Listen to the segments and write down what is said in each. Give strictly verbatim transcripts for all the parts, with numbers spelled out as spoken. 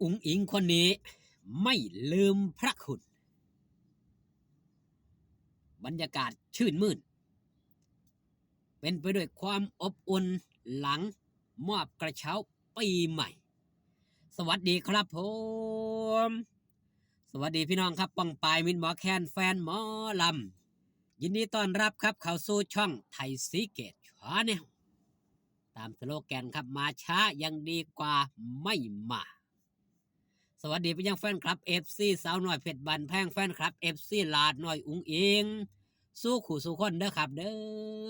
อุ๋งอิ๋งคนนี้ไม่ลืมพระคุณ บรรยากาศชื่นมื่น เป็นไปด้วยความอบอุ่นหลังมอบกระเช้าปีใหม่ สวัสดีครับผม สวัสดีพี่น้องครับ ป้องปาย มิตรหมอแคน แฟนหมอลำ ยินดีต้อนรับครับ เข้าสู่ช่องไทยสีเกตชาแนล ตามสโลแกนครับ มาช้ายังดีกว่าไม่มา สวัสดีไปยังแฟนคลับ เอฟซี สาวน้อยเพชรบ้านแพง แฟนคลับ เอฟซี หลาดน้อยอุ๋งอิ๋ง สู่คู่สู่คนเด้อครับเด้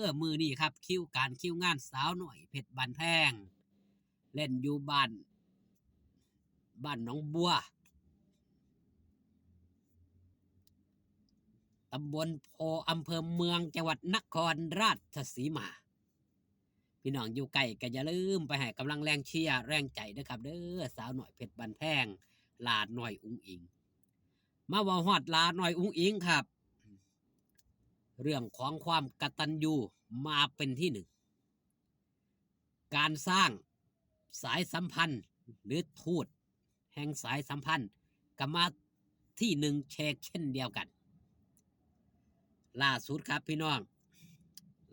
อ มื้อนี้ครับ คิวการคิวงานสาวน้อยเพชรบ้านแพง เล่นอยู่บ้าน บ้านหนองบัว ตำบลโพ อำเภอเมือง จังหวัดนครราชสีมา พี่น้องอยู่ไกลก็อย่าลืมไปให้กำลังแรงเชียร์แรงใจเด้อครับเด้อ สาวน้อยเพชรบ้านแพง หลาดน้อยอุ๋งอิ๋ง มาเว้าฮอดหลาดน้อยอุ๋งอิ๋งครับ เรื่องของความกตัญญูมาเป็นที่หนึ่ง การสร้างสายสัมพันธ์หรือทูตแห่งสายสัมพันธ์ก็มาที่หนึ่งเชกเช่นเดียวกัน ล่าสุดครับพี่น้อง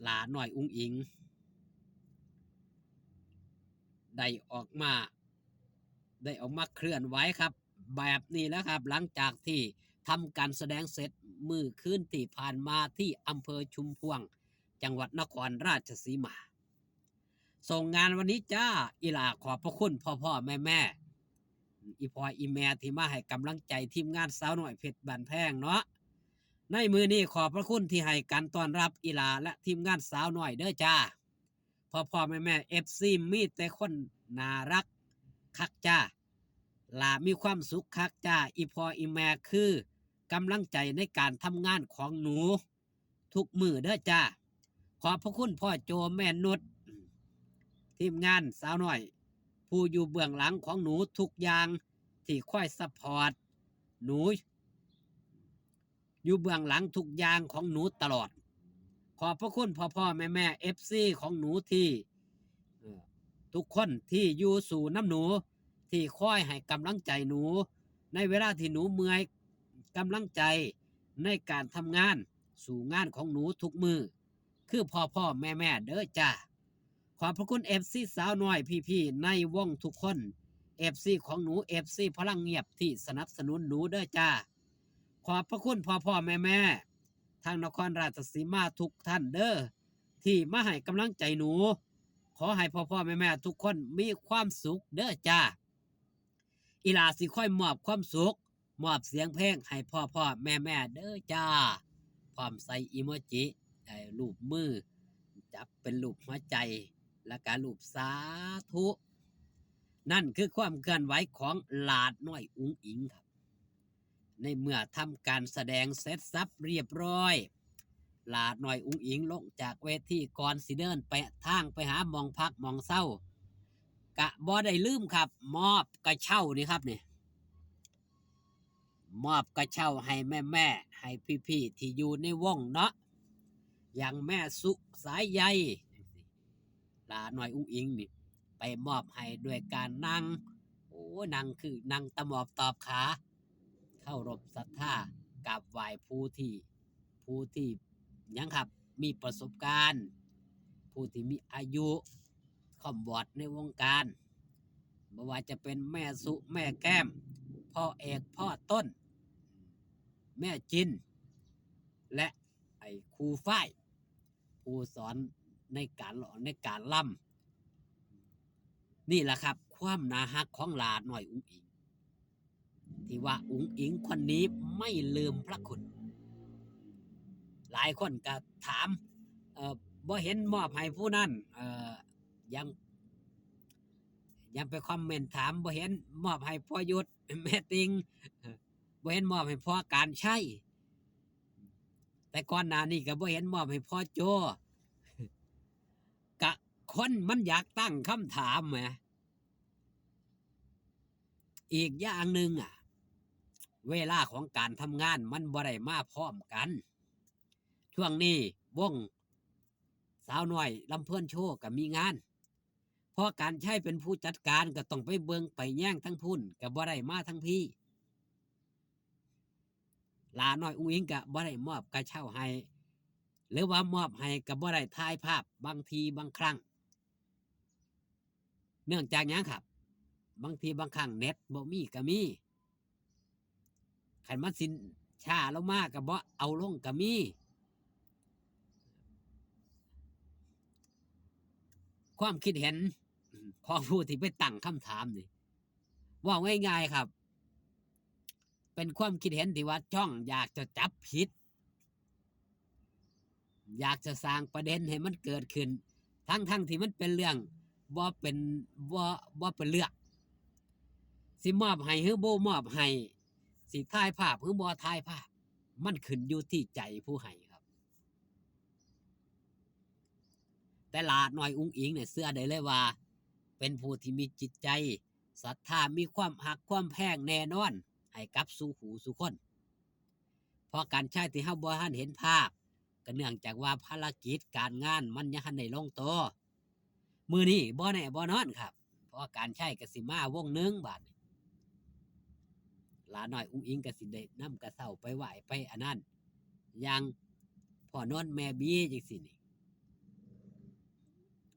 หลาน้อยอุ๋งอิ๋ง ได้ออกมา ได้ออกมาเคลื่อนไหวครับ แบบนี้แล้วครับ หลังจากที่ทำการแสดงเสร็จมื้อคืนที่ผ่านมาที่อำเภอชุมพวง จังหวัดนครราชสีมา ส่งงานวันนี้จ้า อีหล่าขอบพระคุณพ่อพ่อแม่แม่ อีพ่ออีแม่ที่มาให้กำลังใจทีมงานสาวน้อยเพชรบ้านแพงเนาะ ในมื้อนี้ขอบพระคุณที่ให้การต้อนรับอีหล่าและทีมงานสาวน้อยเด้อจ้า พ่อพ่อแม่แม่ เอฟซี มีแต่คนน่ารักคักจ้า หล่ามีความสุขคักจ้า อีพ่ออีแม่คือกำลังใจในการทำงานของหนูทุกมื้อเด้อจ้า ขอบพระคุณพ่อโจแม่นุช ทีมงานสาวน้อย ผู้อยู่เบื้องหลังของหนูทุกอย่างที่คอยซัพพอร์ตหนู อยู่เบื้องหลังทุกอย่างของหนูตลอด ขอบพระคุณพ่อพ่อแม่แม่ เอฟซี ของหนูที่ เอ่อ ทุกคนที่อยู่สู้นำหนู ที่คอยให้กำลังใจหนู ในเวลาที่หนูเมื่อย กำลังใจในการทำงาน สู้งานของหนูทุกมื้อ คือพ่อพ่อแม่แม่เด้อจ้า ขอบพระคุณ เอฟซี สาวน้อยพี่ๆในวงทุกคน เอฟซี ของหนู เอฟซี พลังเงียบที่สนับสนุนหนูเด้อจ้า ขอบพระคุณพ่อพ่อแม่แม่ทางนครราชสีมาทุกท่านเด้อ ที่มาให้กำลังใจหนู ขอให้พ่อพ่อแม่แม่ทุกคนมีความสุขเด้อจ้า อีหล่าสิคอยมอบความสุข มอบเสียงเพลงให้พ่อพ่อแม่แม่เด้อจ้า พร้อมใส่อีโมจิ ไอ้รูปมือ จับเป็นรูปหัวใจ และก็รูปสาธุ นั่นคือความเคลื่อนไหวของหลาดน้อยอุ๋งอิ๋งครับ ในเมื่อทำการแสดงเสร็จสับเรียบร้อย หลาดน้อยอุ๋งอิ๋งลงจากเวทีก่อนสิเดินไปทางไปหาหม่องพักหม่องเซา กะบ่ได้ลืมครับ มอบกระเช้านี่ครับนี่ มอบกระเช้าให้แม่ๆ ให้พี่ๆ ที่อยู่ในวงเนาะ อย่างแม่สุสายใย หลาน้อยอุ๋งอิ๋งนี่ ไปมอบให้ด้วยการนั่ง โอ้ นั่งคือนั่งตะหมอบตอบขา เคารพศรัทธากราบไหว้ผู้ที่ ผู้ที่หยังครับ มีประสบการณ์ ผู้ที่มีอายุค่อมวอดในวงการ บ่ว่าจะเป็นแม่สุ แม่แก้ม พ่อเอก พ่อต้น แม่จิน และไอ้ครูฝ้าย ผู้สอนในการร้องในการรำ นี่แหละครับ ความน่าฮักของหลาน้อยอุ๋งอิ๋ง ที่ว่าอุ๋งอิ๋งคนนี้ไม่ลืมพระคุณ หลายคนก็ถาม เอ่อ บ่เห็นมอบให้ผู้นั้น เอ่อ ยัง ยังไปคอมเมนต์ถาม บ่เห็นมอบให้พ่อยุทธ แม่ติง บ่เห็นมอบให้พ่อการชัย แต่ก่อนหน้านี้ก็บ่เห็นมอบให้พ่อโจ กะคนมันอยากตั้งคำถามแหม อีกอย่างหนึ่งอะ เวลาของการทำงานมันบ่ได้มาพร้อมกัน ช่วงนี้วงสาวน้อยลำเพลินโชว์ก็มีงาน อการใช้เป็นผู้จัดการก็ต้องไปเบิ่งไปแยงทั้งพุ้น ก็บ่ได้มาทั้งพี้ หล้าน้อยอุ๋งอิ๋งก็บ่ได้มอบกระเช้าให้ หรือว่ามอบให้ก็บ่ได้ถ่ายภาพบางทีบางครั้ง เนื่องจากหยังครับ บางทีบางครั้งเน็ตบ่มีก็มี คันมันสิช้าลงมาก็บ่เอาลงก็มี ความคิดเห็นของผู้ที่ไปตั้งคำถามนี่ เว้าง่ายๆครับ เป็นความคิดเห็นที่ว่าจ้องอยากจะจับผิด อยากจะสร้างประเด็นให้มันเกิดขึ้น ทั้งๆที่มันเป็นเรื่องบ่เป็น บ่ บ่เป็นเรื่อง สิมอบให้หรือบ่มอบให้ สิถ่ายภาพหรือบ่ถ่ายภาพ มันขึ้นอยู่ที่ใจผู้ให้ครับ แต่หล้าน้อยอุ๋งอิ๋งเนี่ยเชื่อได้เลยว่า เป็นผู้ที่มีจิตใจศรัทธา มีความฮักความแพงแน่นอน ให้กับสู่ผู้สู่คน เพราะการใช้ที่เฮาบ่ทันเห็นภาพ ก็เนื่องจากว่าภารกิจการงานมันยังทันได้ลงตัว มื้อนี้บ่แน่บ่นอนครับ เพราะการใช้ก็สิมาวงหนึ่งบาดนี้ หล้าน้อยอุ๋งอิ๋งก็สิได้นำกระเช้าไปไหว้ไปอันนั้น อย่างพ่อนนท์แม่บีจังซี่นี่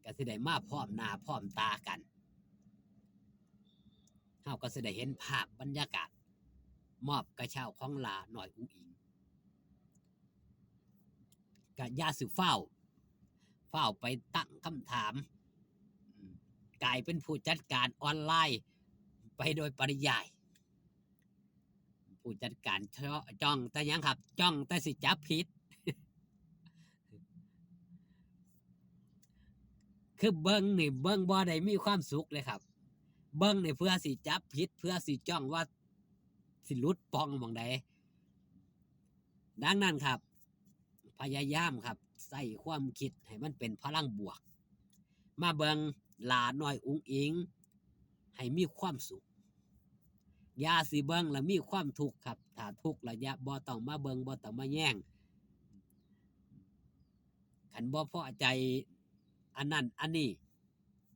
ก็สิได้มาพร้อมหน้าพร้อมตากัน เฮาก็สิได้เห็นภาพบรรยากาศ มอบกระเช้าของหล้าน้อยอุ๋งอิ๋ง ก็อย่าสิฟ้าว ฟ้าวไปตั้งคำถาม อืม กลายเป็นผู้จัดการออนไลน์ไปโดยปริยาย ผู้จัดการจ้อ- จ้องแต่หยังครับ จ้องแต่สิจับผิด คือเบิ่งนี่เบิ่งบ่ได้มีความสุขเลยครับ เบิ่งนี่เพื่อสิจับผิด เพื่อสิจ้องว่าสิหลุดป่องหม่องใด ดังนั้นครับ พยายามครับ ใช้ความคิดให้มันเป็นพลังบวก มาเบิ่งหล้าน้อยอุ๋งอิ๋งให้มีความสุข อย่าสิเบิ่งแล้วมีความทุกข์ครับ ถ้าทุกข์แล้วอย่า บ่ต้องมาเบิ่ง บ่ต้องมาแยง คันบ่พอใจอันนั้นอันนี้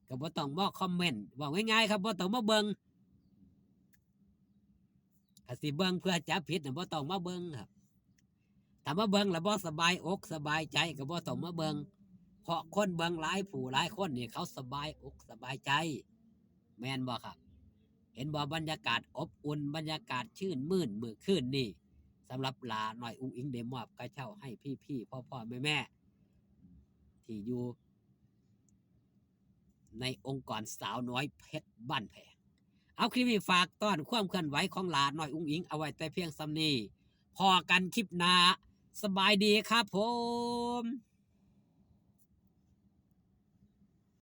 ก็บ่ต้องมาคอมเมนต์ เว้าง่ายๆครับ บ่ต้องมาเบิ่ง ถ้าสิเบิ่งเพื่อจับผิดน่ะบ่ต้องมาเบิ่งครับ ถ้ามาเบิ่งแล้วบ่สบายอกสบายใจก็บ่ต้องมาเบิ่ง เพราะคนเบิ่งหลายผู้หลายคนนี่เขาสบายอกสบายใจ แม่นบ่ครับ เห็นบ่ บรรยากาศอบอุ่น บรรยากาศชื่นมื่นมื้อคืนนี่ สำหรับหล้าน้อยอุ๋งอิ๋งได้มอบกระเช้าให้พี่ๆ พ่อๆ แม่ๆ ที่อยู่ในองค์กรสาวน้อยเพชรบ้านแพง เอาคลิปนี้ฝากต้อนความเคลื่อนไหวของหล้าน้อยอุ๋งอิ๋งเอาไว้แต่เพียงส่ำนี้ พ้อกันคลิปหน้า สบายดีครับผม